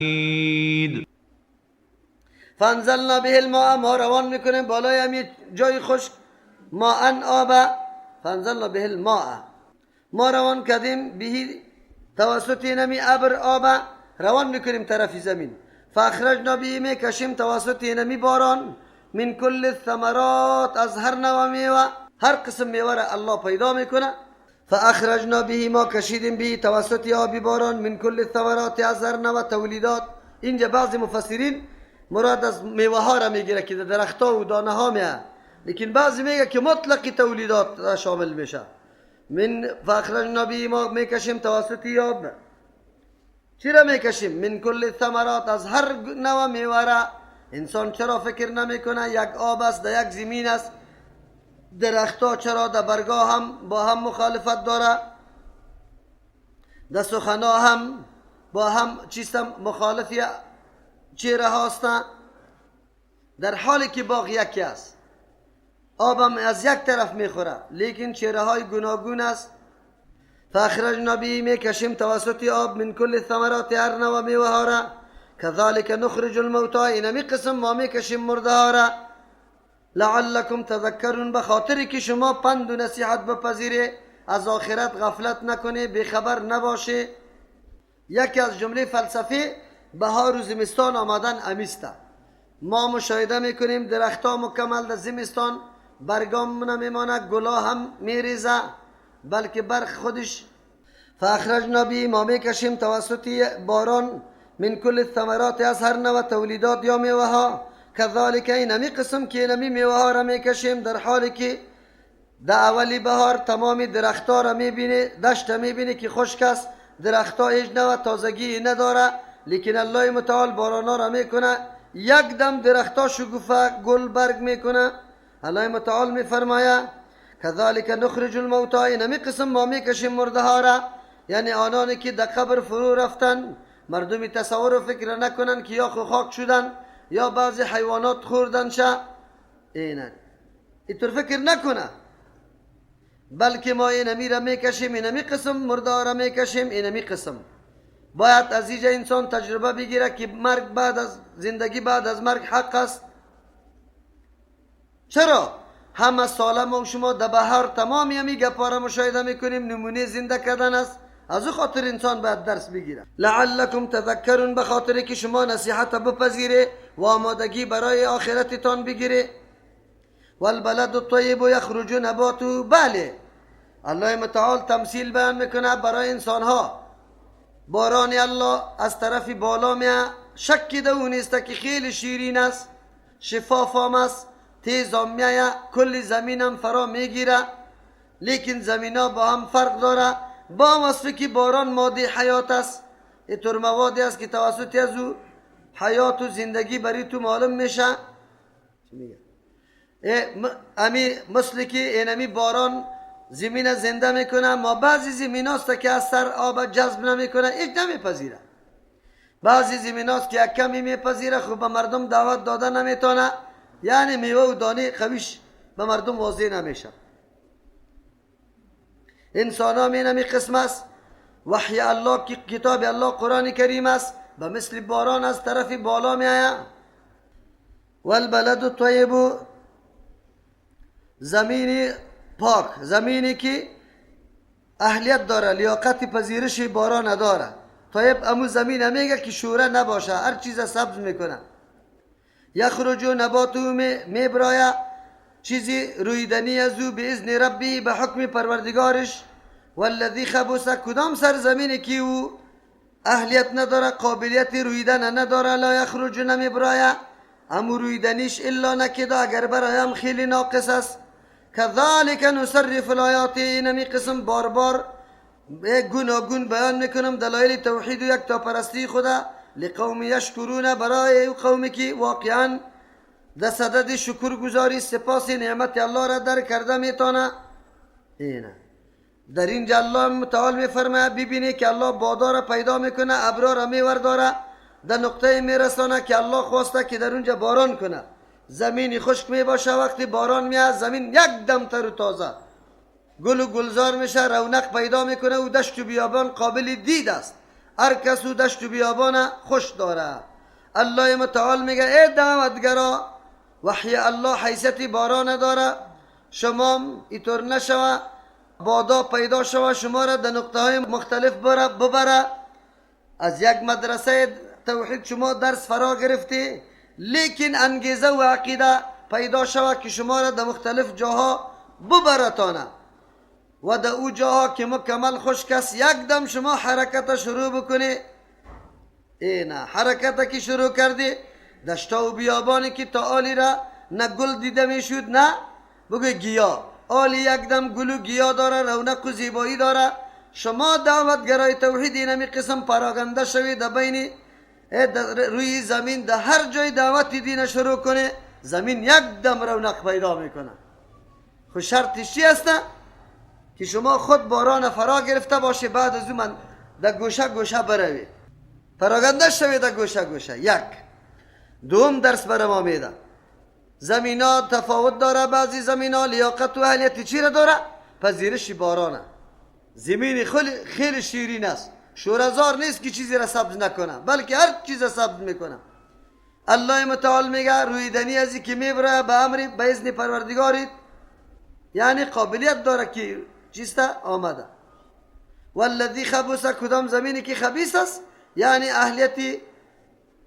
حمید. فانزلنا به الماء، ما روان میکنیم بالای هم جای خشک، ماء آب. فانزلنا به الماء، ما روان کردیم به توسط نمی ابر آب روان میکنیم طرف زمین. فاخرجنا به میکشیم توسط نمی باران من کل الثمرات، از هر نوع میوه، هر قسم میوه را الله پیدا میکنه. فاخرجنا به، ما کشیدیم به توسط آب باران من کل الثمرات، از هر نوع تولیدات. اینجا بعضی مفسرین مراد از میوه ها را میگیره که درخت ها و دانه ها میه، لیکن بعضی میگه که مطلق تولیدات را شامل میشه. من فاخرجنا به، ما میکشیم توسط آب. چرا میکشیم؟ من کل الثمرات، از هر نوع میوه را. انسان چرا فکر نمیکنه یک آب است، در یک زمین است، درختها چرا در برگاه هم با هم مخالفت داره، در سخنا هم با هم چیستم مخالف چهره هاستن، در حالی که باغ یکی است، آبم از یک طرف میخوره، لیکن چهره های گوناگون است. فاخرجنا به، میکشیم توسط آب من کل الثمرات، هر نوع میوه ها را. كذلك نخرج الموتى، اینمی قسم ما میکشیم مرده ها را. لعلکم تذکرون، به خاطر که شما پند و نصیحت بپذیره، از آخرت غفلت نکنه، بیخبر نباشه. یکی از جمله فلسفه بهار و زمستان آمدن امیسته. ما مشاهده میکنیم درختها مکمل در زمستان برگام نمیمانه، گلا هم میریزه، بلکه برق خودش. فاخرجنا به، ما میکشیم توسط باران من کل الثمرات، از هر نوع تولیدات یا میوه ها. كذلك اینمی قسم که اینمی میوه ها را میکشیم، در حالی که در اولی بهار تمام درختها را میبینی، دشت میبینی که خشک است، درختها هیچ نوع تازگی نداره، لیکن الله متعال بارانا را میکنه، یک دم درختها شکوفه گل برگ میکنه. الله متعال میفرمایه كذلك نخرج الموتى، اینمی قسم ما میکشیم مرده ها را، یعنی آنانی که در قبر فرو رفتن. مردمی تصور و فکر نکنن که یا خاک شدن یا بعضی حیوانات خوردن شه، اینه اینطور فکر نکنه، بلکه ما اینمی را میکشیم، اینمی قسم مرده را میکشیم، اینمی قسم. باید از اینجا انسان تجربه بگیره که مرگ بعد از زندگی، بعد از مرگ حق است. چرا؟ همه ساله ما شما در بهار تمامی همی گپا را مشاهده میکنیم، نمونه زنده کردن است. از او خاطر انسان باید درس بگیره. لعلکم تذکرون، به خاطر که شما نصیحت بپذیره و آمادگی برای آخرتتان بگیره. والبلد الطیب یخرج نباته، بله الله متعال تمثیل بیان میکنه برای انسان ها. باران الله از طرف بالا میه، شک ده او نیست که خیلی شیرین است، شفاف هم است، تیز هم میایه، کل زمینم فرا میگیره، لیکن زمین ها با هم فرق داره. با وصفی که باران ماده حیات است، اینطور موادی است که توسط از او حیات و زندگی بری تو معلوم میشه. امی مثل که اینمی باران زمین زنده میکنه، ما بعضی زمین هاست که از سر آب جذب نمیکنه، هیچ نمیپذیره. بعضی زمین هاست که یک کمی میپذیره، خب به مردم دعوت داده نمیتونه، یعنی میوه و دانه قویش به مردم واضح نمیشه. انسان ها می قسم است. وحی الله که کتاب الله قرآن کریم است، به مثل باران از طرف بالا می آید. والبلد الطیب، زمین پاک، زمینی که اهلیت داره، لیاقت پذیرش باران داره. طیب امو زمین میگه که شوره نباشه، هر چیز سبز میکنه. یخرج نباته، میبرایه چیزی رویدنی از او، به اذن ربی، به حکم پروردگارش. والذی خبث، کدام سرزمینی که او اهلیت نداره، قابلیت رویدن نداره، لا یخرج، نمیبرایه امو رویدنیش الا نکدا، اگر برایم خیلی ناقص است. كذلك نصرف الآیات، اینمی قسم بار بار گوناگون بیان میکنم دلایل توحید و یکتاپرستی خدا. لقوم یشکرون، برای قومی که واقعا در صدد شکرگزاری سپاس نعمت الله را در کرده میتونه. اینه در اینجا الله متعال میفرماید، ببینی که الله بادا را پیدا میکنه، ابرا را میورداره، در نقطه میرسانه که الله خواسته که در اونجا باران کنه. زمین خشک میباشه، وقتی باران میاد زمین یک دم تر و تازه گل و گلزار میشه، رونق پیدا میکنه و دشت و بیابان قابل دید است. هر کس او دشت و بیابان خوش داره. الله متعال میگه ای دعوتگرا، وحی الله حیثیت باران داره، شما اینطور نشوه بادا پیدا شوه شما را در نقطه های مختلف ببره. از یک مدرسه توحید شما درس فرا گرفتی، لیکن انگیزه و عقیده پیدا شوه که شما را در مختلف جاها ببرتانه و در او جاها که مکمل خشک است یک دم شما حرکت شروع بکنی. اینا حرکت که شروع کردی، دشتا و بیابانی که تا آلی را نه گل دیده میشود نه بگو گیا، آلی یک دم گل و گیا داره، رونق و زیبایی داره. شما دعوتگرای توحید اینمی قسم پراگنده شوی در بین روی زمین، در هر جای دعوت دین شروع کنه، زمین یک دم رونق پیدا میکنه. خو شرطش چی است؟ که شما خود باران فرا گرفته باشه، بعد از من در گوشه گوشه بروی، پراگنده شوی در گوشه گوشه. یک دوم درس برای ما میده، زمینا تفاوت داره، بعضی زمینا لیاقت و اهلیت چی را داره؟ پذیرش بارانه. زمین خیلی شیرین است، شورزار نیست که چیزی را سبز نکنه، بلکه هر چیز را سبز میکنه. الله متعال میگه رویدنی ازی که میبره به امر به اذن پروردگارت، یعنی قابلیت داره که چیسته آمده. والذی خبث، کدام زمینی که خبیث است، یعنی اهلیت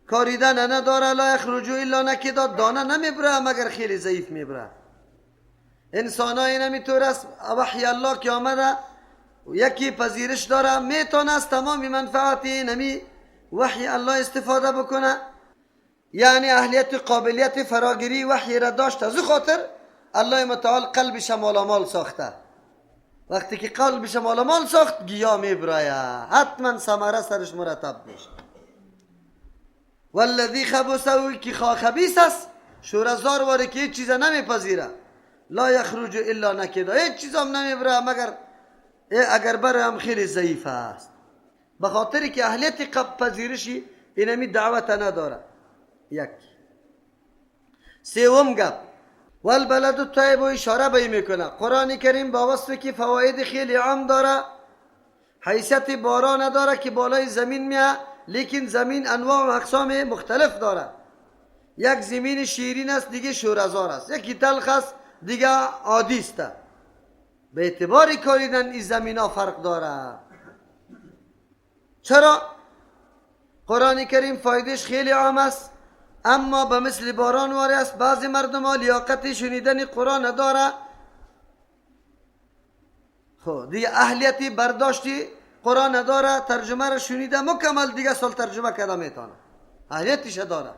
کاریدن نداره، لا یخرج الا نکدا، دانه نمیبره مگر خیلی ضعیف میبره. انسان های نمیطور است، وحی الله که آمده یکی پذیرش داره، میتونه از تمام منفعت نمی وحی الله استفاده بکنه، یعنی اهلیت قابلیت فراگیری وحی را داشت. از او خاطر الله متعال قلبش مالامال ساخته. وقتی که قلبش مالامال ساخت، گیا میبرایه، حتما ثمره سرش مرتب میشه. والذی خبث، که خبیث است، شورزار واره که هیچ چیز نمیپذیره، لا یخرج الا نکدا، هیچ چیز هم نمیبره مگر اگر بره هم خیلی ضعیف است، به خاطر که اهلیت پذیرشی اینمی دعوت نداره. یک سوم گپ، والبلد الطیب، اشاره به میکنه قرآن کریم با وصف که فواید خیلی عام داره، حیثیت باران داره که بالای زمین میه، لیکن زمین انواع و اقسام مختلف داره. یک زمین شیرین است، دیگه شورزار است، یکی تلخ است، دیگه عادی است. به اعتبار کاریدن این زمین ها فرق داره. چرا؟ قرآن کریم فایدهش خیلی عام است، اما به مثل باران واری است. بعضی مردم ها لیاقت شنیدن قرآن داره، خب دیگه اهلیتی برداشتی قرآن داره، ترجمه را شنیده مکمل دیگه سال ترجمه کرده میتونه، اهلیتش داره.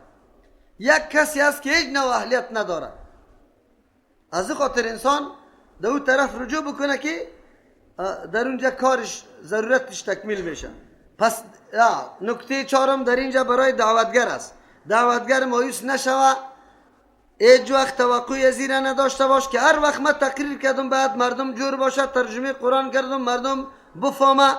یک کسی است که هیچ نوع اهلیت نداره، از خاطر انسان در اون طرف رجوع بکنه که در اونجا کارش ضرورتش تکمیل میشه. پس نکته چهارم در اینجا برای دعوتگر است. دعوتگر مایوس نشوه، هیچ وقت توقع زیره نداشته باش که هر وقت من تقریر کردم بعد مردم جور باشد، ترجمه قرآن کردم مردم بفهمه.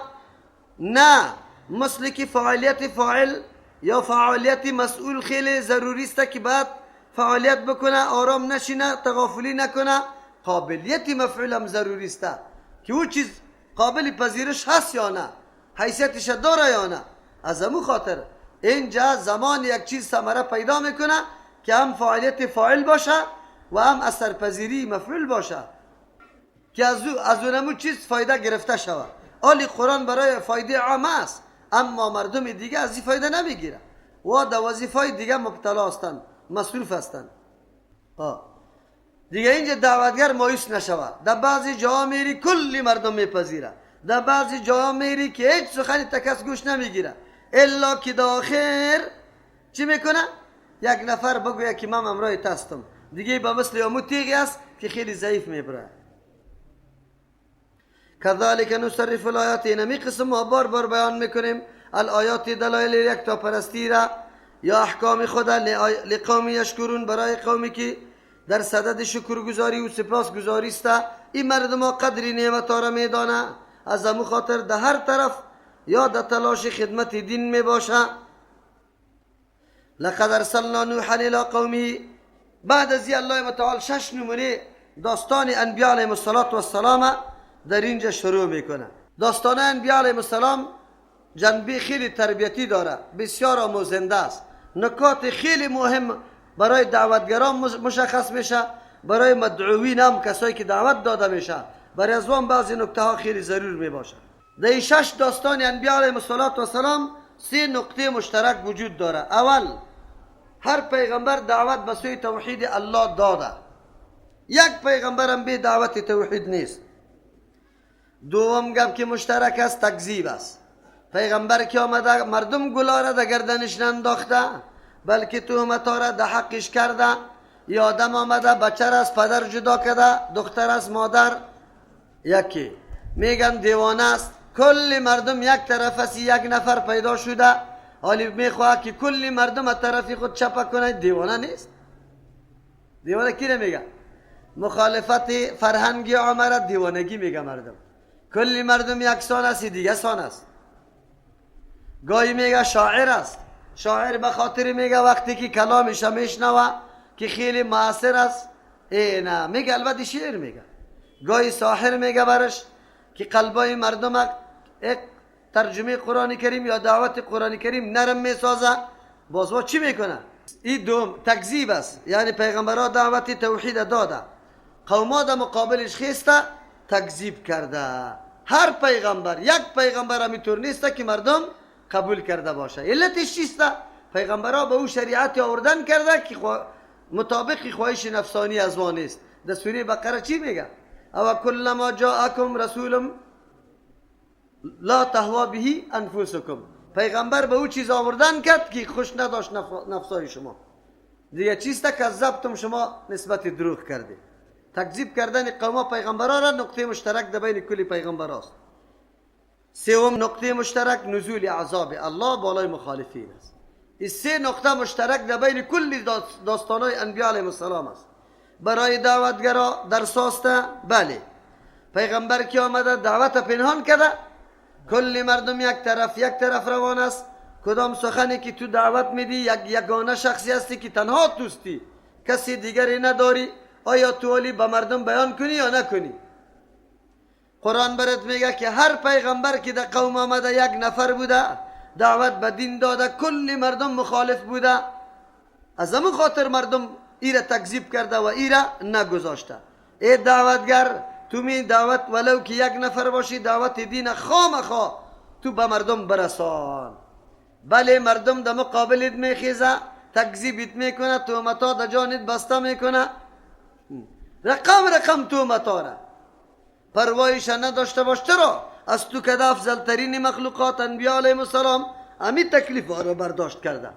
نه، مثل که فعالیت فاعل یا فعالیت مسئول خیلی ضروری است که بعد فعالیت بکنه، آرام نشینه، تغافلی نکنه. قابلیت مفعول هم ضروری است که او چیز قابل پذیرش هست یا نه، حیثیتش داره یا نه. از امو خاطر اینجا زمان یک چیز ثمره پیدا میکنه که هم فعالیت فاعل باشه و هم اثرپذیری مفعول باشه که از اونمو چیز فایده گرفته شود. آلی قرآن برای فایده عام است، اما مردم دیگه از این فایده نمیگیره و در وظیفه دیگه مبتلا هستند، مصروف هستند. دیگه اینجا دعوتگر مایوس نشود. در بعضی جاها میری کلی مردم میپذیره، در بعضی جاها میری که هیچ سخنی تکس گوش نمیگیره، الا که در آخر چی میکنه؟ یک نفر بگویه که من امرای تستم، دیگه به مثل امو تیغی است که خیلی ضعیف میبره. كذلك نصرف الآیات، اینمی قسم ما بار بار بیان میکنیم الآیات دلایل یکتا پرستی را یا احکام خدا لقوم یشکرون، برای قومی که در صدد شکرگزاری و سپاسگزاری است. این مردم قدر نعمت را میدانه، از امو خاطر در هر طرف یا در تلاش خدمت دین می باشه. لقد ارسلنا نوحا الى قومه. بعد از الله متعال شش نمونه داستان انبیاء علیهم الصلاة والسلام در اینجا شروع میکنه. داستان انبیاء علیهم السلام جنبه خیلی تربیتی داره، بسیار آموزنده است. نکات خیلی مهم برای دعوتگران مشخص میشه، برای مدعوین هم کسایی که دعوت داده میشه، برای از وان بعضی نکته ها خیلی ضرور میباشه. در این 6 داستان انبیاء علیهم السلام 3 نقطه مشترک وجود داره. اول، هر پیغمبر دعوت به سوی توحید الله داده، یک پیغمبرم به دعوت توحید نیست. دوم گپ که مشترک است تکذیب است. پیغمبر که آمده مردم گلا را در گردنش ننداخته، بلکه تهمت را در حقش کرده. یا آدم آمده بچه را از پدر جدا کرده، دختر از مادر، یکی میگن دیوانه است. کل مردم یک طرف است، یک نفر پیدا شده حالی میخواه که کل مردم از طرف خود چپه کنه. دیوانه نیست. دیوانه کی نمیگه؟ مخالفت فرهنگی عامه دیوانگی میگه مردم. کل مردم یکسان است، دیگه سان است. گاهی میگه شاعر است. شاعر به خاطر میگه وقتی که کلامش میشنوه که خیلی مؤثر است، ای نه میگه البته شعر میگه. گاهی ساحر میگه برش که قلبای مردم یک ترجمه قرآن کریم یا دعوت قرآن کریم نرم میسازه، باز وا چی میکنه؟ این دوم تکذیب است. یعنی پیغمبرها دعوت توحید داده، قوما در مقابلش خیسته تکذیب کرده. هر پیغمبر، یک پیغمبر همینطور نیست که مردم قبول کرده باشه. علتش چیست؟ پیغمبرها به او شریعت آوردن کرده که مطابق خواهش نفسانی از وان نیست. در سوره بقره چی میگه؟ او کلما جاءکم رسول لا تهوا به انفسکم. پیغمبر به او چیز آوردن کرد که خوش نداشت نفسای شما. دیگه چیست؟ کذبتم، شما نسبت دروغ کرده. تکذیب کردن قوما پیغمبرها را نقطه مشترک در بین کل پیغمبراست. سوم نقطه مشترک نزول عذاب الله بالای مخالفین است. این 3 نقطه مشترک در بین کل داستانهای انبیاء علیهم السلام است. برای دعوتگرا درس است. بله، پیغمبر که آمده دعوت پنهان کرده، کل مردم یک طرف یک طرف روان است. کدام سخنی که تو دعوت میدی یک یگانه شخصی هستی که تنها توستی، کسی دیگری نداری. آیا تو علی به مردم بیان کنی یا نکنی؟ قرآن برات میگه که هر پیغمبر که در قوم آمده یک نفر بوده، دعوت به دین داده، کل مردم مخالف بوده. از همون خاطر مردم ایره تکذیب کرده و ایره نگذاشته. ای دعوتگر، تو می دعوت ولو که یک نفر باشی، دعوت دین خامخا تو به مردم برسان. بله، مردم در مقابلت میخیزه، تکذیبت میکنه، تهمت‌ها در جانت بسته میکنه، رقم رقم تهمت‌ها را پروایش نداشته باش. چرا؟ از تو که افضل ترین مخلوقات انبیاء علیهم السلام امی تکلیف را برداشت کرده،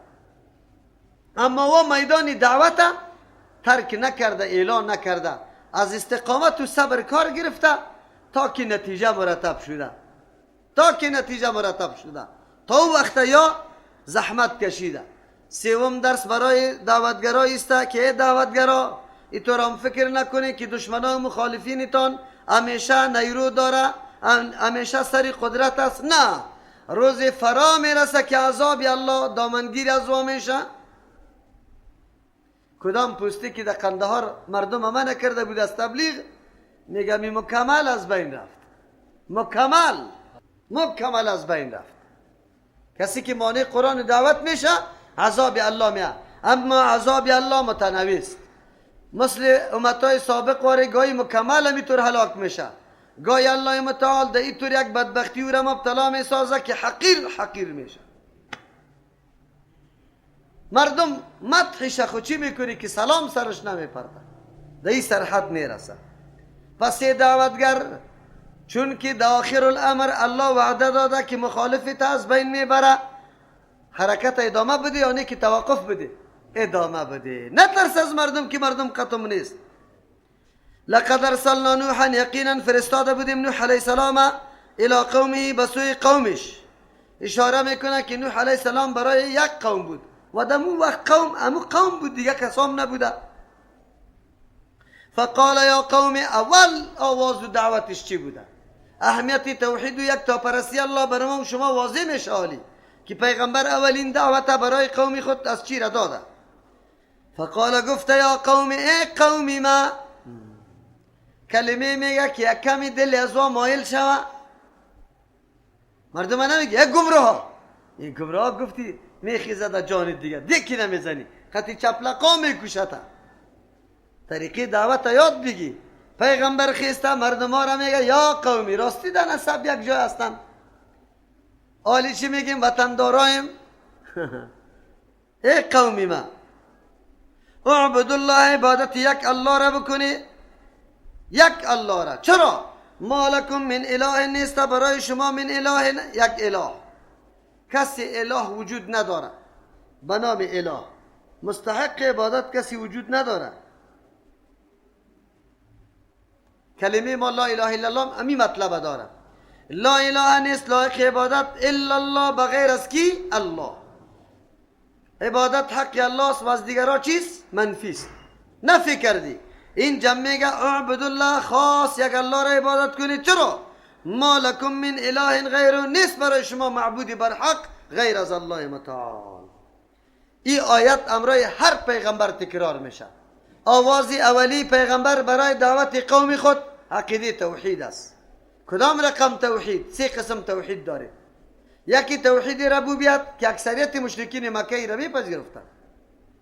اما و میدان دعوت ترک نکرده، اعلان نکرده، از استقامت و صبر کار گرفته تا که نتیجه مرتب شده، تا که نتیجه مرتب شده، تا او وقت یا زحمت کشیده. سوم درس برای دعوتگرایی است که ای دعوتگرا، اینطور هم فکر نکنی که دشمنان و مخالفینتان همیشه نیرو داره، همیشه سر قدرت است. نه، روز فرا میرسه که عذاب الله دامنگیر از او میشه. کدام پوستی که در قندهار مردم منع کرده بود از تبلیغ، میگم مکمل از بین رفت، مکمل از بین رفت. کسی که مانع قرآن دعوت میشه عذاب الله میاد. اما عذاب الله متنوع است، مثل امتای سابق واره گاهی مکمل همیطور هلاک میشه، گاهی الله متعال در اینطور یک بدبختی او را مبتلا میسازه که حقیر حقیر میشه. مردم مدحش خو چی میکنی که سلام سرش نمیپرده، در این سرحد میرسه. پس دعوتگر چون که در آخر الامر الله وعده داده که مخالفت از بین میبره، حرکت ادامه بده یا نه که توقف بده؟ ادامه بده. نترس از مردم که مردم قطم نیست. لقد ارسلنا نوحا، یقینا فرستاده بودیم نوح علیه السلام الی قومه، به سوی قومش. اشاره میکنه که نوح علیه السلام برای یک قوم بود و در اون وقت قوم امو قوم بود دیگه، کسام نبوده. فقال یا قوم، اول آواز و دعوتش چی بوده؟ اهمیت توحید و یک تا پرستی الله برای ما شما واضح میشه حالی که پیغمبر اولین دعوت برای قوم خود از چی را داده. فقال، گفته یا قوم، ای قوم ما. کلمه میگه که یک کمی دل از وا مایل شوه. مردم نمیگه یک گمراه، این گمراه گفتی میخیزه در جان دیگه، دیکی نمیزنی، خطی چپلقا میکشته. طریقه دعوت یاد بگی. پیغمبر خیسته مردم ها را میگه یا قومی، راستی در نسب یک جای هستن. آلی چی میگیم؟ وطندارایم. ای قومی ما، اعبد الله، عبادت یک الله را بکنی، یک الله را. چرا؟ ما لکم من اله نیست برای شما من اله، یک اله. کسی اله وجود نداره به نام اله، مستحق عبادت کسی وجود نداره. کلمه ما لا اله الا الله امی مطلب داره. لا اله نیست لایق عبادت الا الله، بغیر از کی؟ الله. عبادت حق الله است و از دیگرها چیست؟ منفی است. نفی کردی. این جمع میگه اعبد الله، خاص یک الله را عبادت کنید. چرا؟ ما لکم من اله غیر، نیست برای شما معبودی بر حق غیر از الله متعال. این آیت امرای هر پیغمبر تکرار میشه. آواز اولی پیغمبر برای دعوت قوم خود عقیده توحید است. کدام رقم توحید؟ سه قسم توحید داره. یکی توحید ربوبیت که اکثریت مشرکین مکه را میپذیرفتند،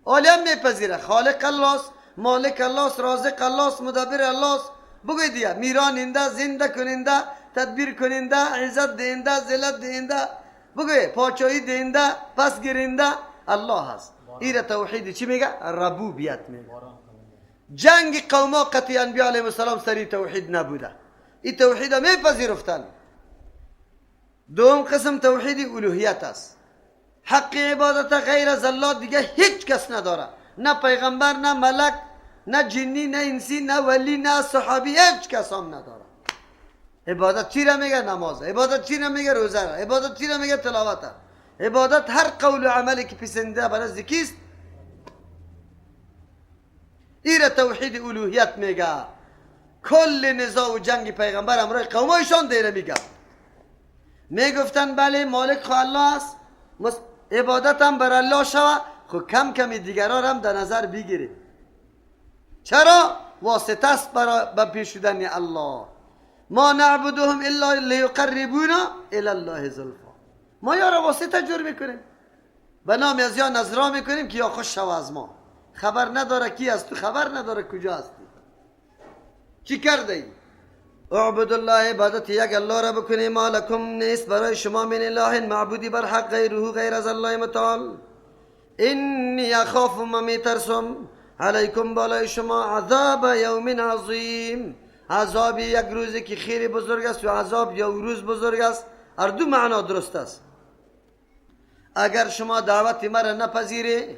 عالم میپذیره، خالق الله است، مالک الله است، رازق الله است، مدبر الله است. بگوی دیگه میراننده، زنده کننده، تدبیر کننده، عزت دهنده، ذلت دهنده، بگوی پاچایی دهنده، پس گیرنده الله است. این توحید چی میگه؟ ربوبیت میگه. جنگ قوما قطعی انبیاء علیهم السلام سری توحید نبوده، این توحید میپذیرفتن. دوم قسم توحید الوهیت است. حق عبادت غیر از الله دیگه هیچ کس نداره، نه پیغمبر، نه ملک، نه جنی، نه انسی، نه ولی، نه صحابی، هیچ کس هم نداره. عبادت چی را میگه؟ نماز. عبادت چی را میگه؟ روزه را. عبادت چی را میگه؟ تلاوت. عبادت هر قول و عملی که پسنده بر از کیست؟ این توحید الوهیت میگه. کل نزاع و جنگ پیغمبر امرای قومایشان دیره میگه. میگفتن بله مالک خو الله است، عبادت هم بر الله شوه، خو کم کمی دیگران هم در نظر بگیرید. چرا؟ واسطه است برای به پیش شدن الله. ما نعبدهم الا لیقربونا الی الله زلفا. ما یا را واسطه جور میکنیم، به نام از یا نظرا میکنیم که یا خوش شوه از ما. خبر نداره کی از تو، خبر نداره کجا هستی، چی کرده ای؟ اعبد الله، عبادت یک الله را بکنی. ما لکم نیست برای شما من اله معبودی بر حق غیره، غیر از الله متعال. انی اخاف، ما میترسم، علیکم بالای شما عذاب یوم عظیم، عذاب یک روزی که خیلی بزرگ است و عذاب یا روز بزرگ است. هر دو معنا درست است. اگر شما دعوت مرا نپذیری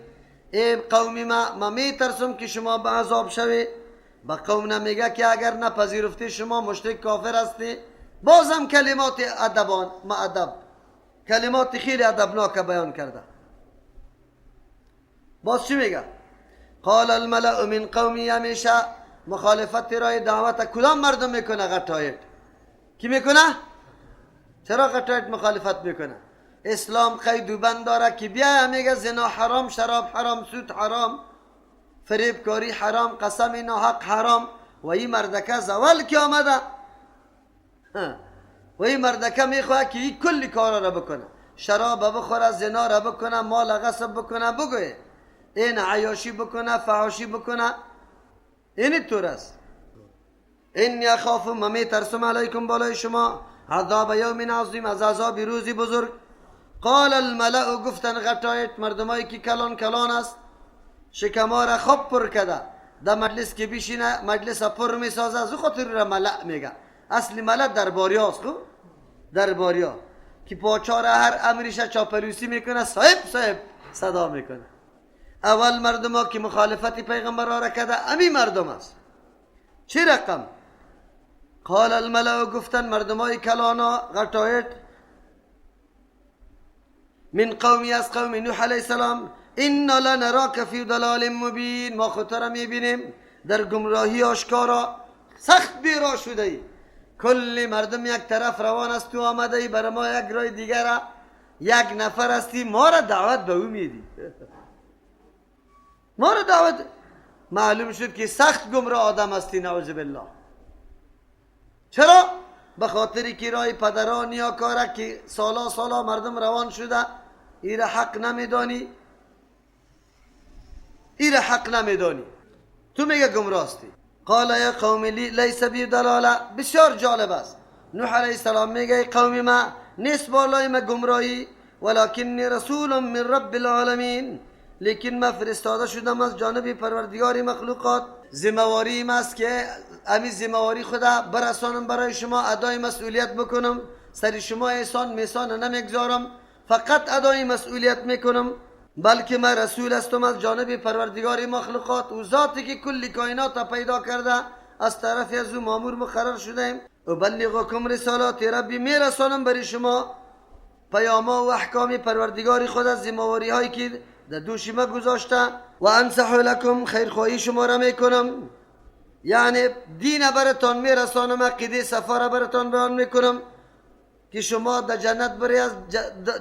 ای قوم ما میترسم که شما به عذاب شوی. با قوم نمیگه که اگر نپذیرفتی شما مشرک کافر هستی. بازم کلمات ادبان معدب، کلمات خیلی ادبناک بیان کرده. باز چی میگه؟ قال الملأ من قومی، همیشه مخالفت رای دعوت کدام مردم میکنه؟ غطایت. کی میکنه؟ چرا غطایت مخالفت میکنه؟ اسلام قید و بند داره که بیا میگه زنا حرام، شراب حرام، سود حرام، فریبکاری حرام، قسم ناحق حرام. و این مردکه زوال که آمده و این مردکه میخواه که این کل کارا را بکنه، شراب بخوره، زنا را بکنه، مال غصب بکنه، بگوه این عیاشی بکنه، فحاشی بکنه. این طور است. انی اخاف، ما میترسم، علیکم بالای شما عذاب یوم عظیم، از عذاب روزی بزرگ. قال الملأ، گفتن غطایت مردمایی که کلان کلان است، شکما را خوب پر کرده، در مجلس که بیشینه مجلس پر میسازه، از او خاطر را ملأ میگه. اصل ملأ درباری هاست، خو درباری ها که پاچا را هر امریش چاپلوسی میکنه، صاحب صاحب صدا میکنه. اول مردم ها که مخالفت پیغمبر را کرده امی مردم است. چه رقم؟ قال الملأ، گفتن مردم های کلانا غطایت، من قومی، از قوم نوح علیه السلام، انا لنراک فی ضلال مبین، ما خود را میبینیم در گمراهی آشکارا، سخت بیرا شده ای. کل مردم یک طرف روان است، تو آمده ای برای ما یک رای دیگر، یک نفر هستی ما را دعوت به او میدی، ما را دعوت. معلوم شد که سخت گمراه آدم هستی، نعوذ بالله. چرا؟ به خاطر که رای پدران یا کاره که سالا سالا مردم روان شده، ایره حق نمیدانی، ایره حق نمیدانی، تو میگه گمراستی. قال یا قوم لیس بی دلاله. بسیار جالب است. نوح علیه السلام میگه قوم ما نیست بالای ما گمراهی، ولکنی رسول من رب العالمین، لیکن ما فرستاده شدم از جانب پروردگار مخلوقات. ذمه‌واری ما است که امی ذمه‌واری خدا برسانم برای شما، ادای مسئولیت بکنم، سر شما احسان میسان نمیگذارم، فقط ادای مسئولیت میکنم، بلکه من رسول هستم از جانب پروردگار مخلوقات، او ذاتی که کل کائنات پیدا کرده، از طرف از او مامور مقرر شدیم. ابلغکم رسالات ربی، میرسانم برای شما پیاما و احکام پروردگار خود از ذمه‌واری هایی که در دوش ما گذاشته. و انصح لکم، خیرخواهی شما را میکنم، یعنی دین براتان میرسانم، عقیده صفا را براتان بیان میکنم که شما در جنت بری، از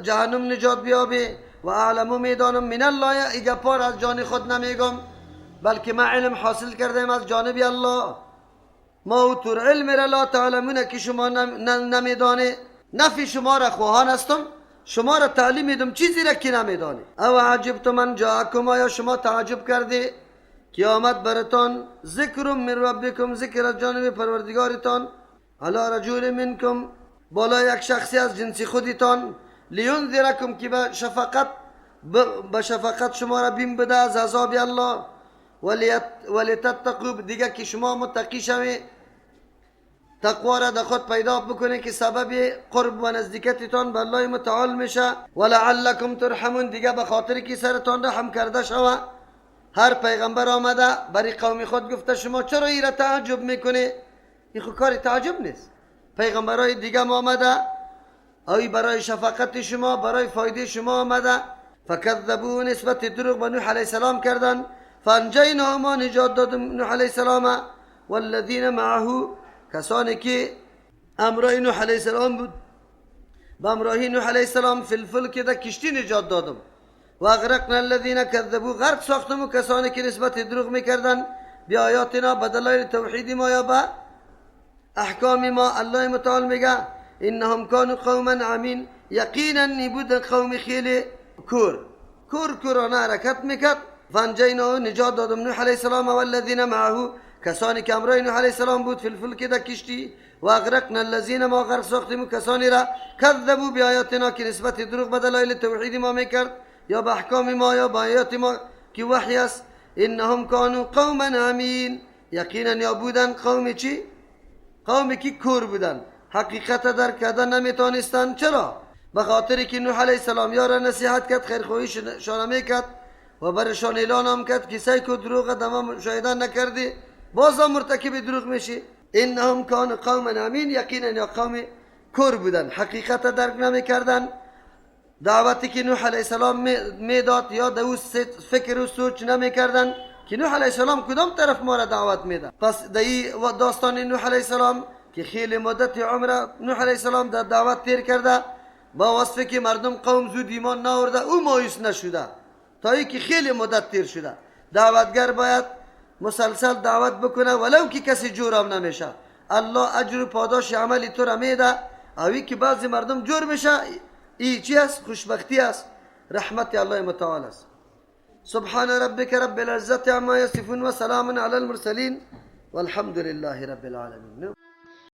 جهنم نجات بیابی. و اعلم، میدانم، من الله، ایگه پار از جان خود نمیگم، بلکه ما علم حاصل کردیم از جانب الله. ما اوتوا العلم را لا تعلمون، که شما نمیدانی. نفی شما را خواهان هستم، شما را تعلیم میدم چیزی را که نمیدانی. او عجبتم ان جاءکم، آیا شما تعجب کردی که آمد براتان ذکر من ربکم، ذکر از جانب پروردگارتان، علی رجل منکم، بالا یک شخصی از جنس خودتان، لینذرکم، که به شفقت شما را بیم بده از عذاب الله، ولتتقوا، دیگه که شما متقی شوی، تقوا را در خود پیدا بکنه که سبب قرب و نزدیکتتان به الله متعال میشه. ولعلکم ترحمون، دیگه به خاطر که سرتان رحم کرده شوه. هر پیغمبر آمده برای قوم خود گفته شما چرا ایره تعجب میکنه؟ این خود کار تعجب نیست. پیغمبرای دیگه هم آمده، ای برای شفقت شما، برای فایده شما آمده. فکذبوا، نسبت دروغ به نوح علیه السلام کردن. فانجیناهم، ما نجات دادم نوح علیه السلام، والذین معه، کسانی که امرای نوح علیه السلام بود، به امراهی نوح علیه السلام فی الفلک، در کشتی نجات دادم. و اغرقنا الذین کذبوا، غرق ساختم و کسانی که نسبت دروغ میکردن بی آیاتنا، به دلایل توحید ما یا به احکام ما. الله متعال میگه انهم کانوا قوما عمین، یقینا بودن قوم خیلی کور، کور کورانه حرکت میکرد. فانجینا، نجات دادم نوح علیه السلام، والذین معه، کسانی که همراه نوح علیه السلام بود، فی الفلک، در کشتی. و اغرقنا الذین، ما غرق ساختیم کسانی را، کذبوا بیایاتنا، که نسبت دروغ به دلایل توحید ما میکرد یا به احکام ما یا به آیات ما که وحی است. انهم کانوا قوما عمین، یقینا یا بودن قوم چی؟ قومی که کور بودن، حقیقت درک کردن نمیتونستن. چرا؟ به خاطر که نوح علیه السلام یارا نصیحت کرد، خیرخواهی شان میکرد و برشان اعلان هم کرد که سعی کو دروغ دما مشاهده نکردی، بازم مرتکب دروغ میشی. انهم کانوا قوما عمین، یقینا یا قوم کور بودن، حقیقت درک نمیکردن. دعوتی که نوح علیه السلام میداد یا دو فکر و سوچ نمیکردن که نوح علیه السلام کدام طرف ما را دعوت میده. پس در داستان نوح علیه السلام که خیلی مدت عمر نوح علیه السلام در دعوت تیر کرده، با وصفی که مردم قوم زود ایمان ناورده، او مایوس نشده تا اینکه خیلی مدت تیر شده. دعوتگر باید مسلسل دعوت بکنه ولو که کسی جورم نمیشه، الله اجر و پاداش عمل تو را میده. اوی که بعضی مردم جور میشه، ای چی است؟ خوشبختی است، رحمت الله متعال است. سبحان ربک رب العزة عما یصفون و سلام علی المرسلین والحمد لله رب العالمین.